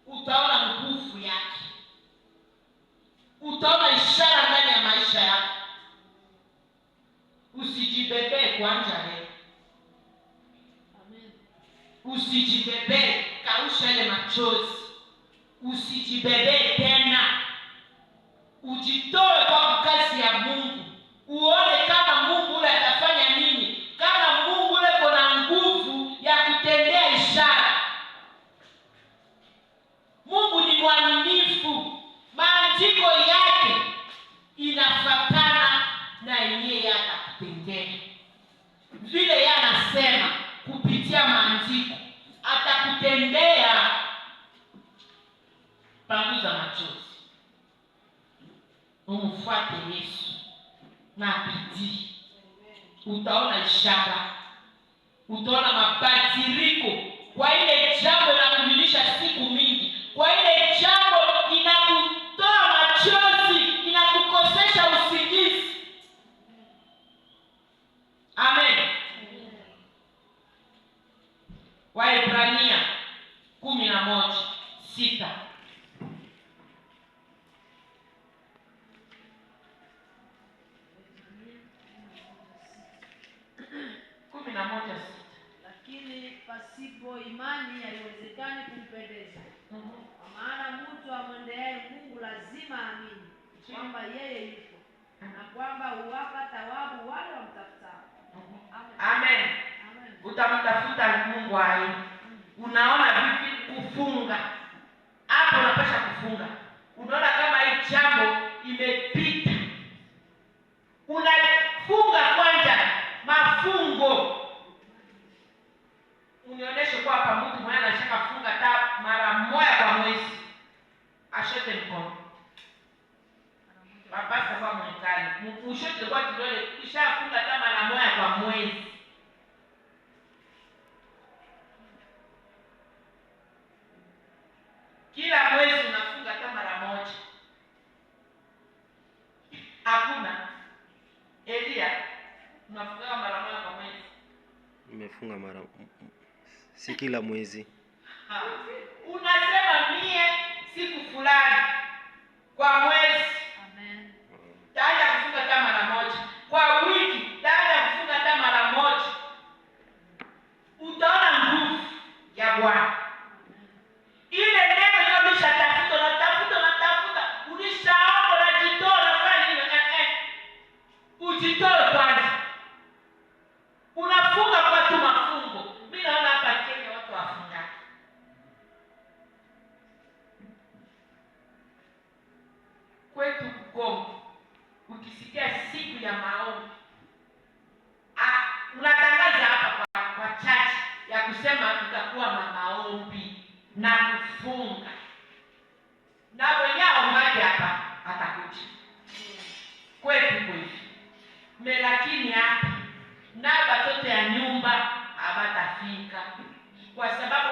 Utaona nguvu yake, utaona ishara ndani ya maisha yako. Usijibebee kwanza leo, usijibebee, kausha ile machozi, usijibebee tena, ujitoe kwa kazi ya Mungu, uone kama Mungu ule atafanya nini, kama Mungu ule kuna nguvu ya kutendea ishara. Mungu ni mwaminifu, maandiko yake inafatana na yeye atakutendea vile yeye anasema kupitia maandiko, atakutendea. Panguza machozi, umfuate Yesu na bidii, utaona ishara, utaona mabadiliko kwa ile jambo inakulilisha siku mingi, kwa ile jambo inakutoa machozi, inakukosesha usingizi. Amen. Waebrania 11:6. 11:6. Lakini pasipo imani haiwezekani kumpendeza. Kwa maana mtu amwendeaye Mungu lazima aamini kwamba yeye yupo na kwamba huwapa thawabu wale wamtafutao. Amen. Amen. Utamtafuta Mungu aye. Unaona vipi kufunga? Hapo unapasha kufunga. Unaona kama hii jambo imepita. Unafunga kwanza mafungo. Unionyeshe kwa hapa mtu mwenye anashaka funga hata mara moja kwa mwezi. Ashote mkono. Baba kwa mwekani. Ushote kwa kidole kishafunga hata mara moja kwa mwezi. Kila mwezi unafunga hata mara moja. Hakuna. Elia, unafunga mara moja kwa mwezi. Nimefunga mara, si kila mwezi. Ha. Unasema mie siku fulani kwa mwezi. Amen. Taanza kufunga hata mara moja. Kwa wiki taanza kufunga hata mara moja. Utaona nguvu ya Bwana. Ile neno leo ulishatafuta, unatafuta, unatafuta, ulishaomba, unajitoa, unafanya nini? Ujitoe kwanza. Unafunga kwa tu mafungo. Mimi naona hapa Kenya watu wafunga. Kwetu Kongo, ukisikia siku ya maombi, unatangaza hapa kwa church ya kusema tutakuwa na maombi na kufunga. Na mwenye aombaje hapa atakuja. Kwetu kwetu. Lakini hapa na watoto ya nyumba habatafika. Kwa sababu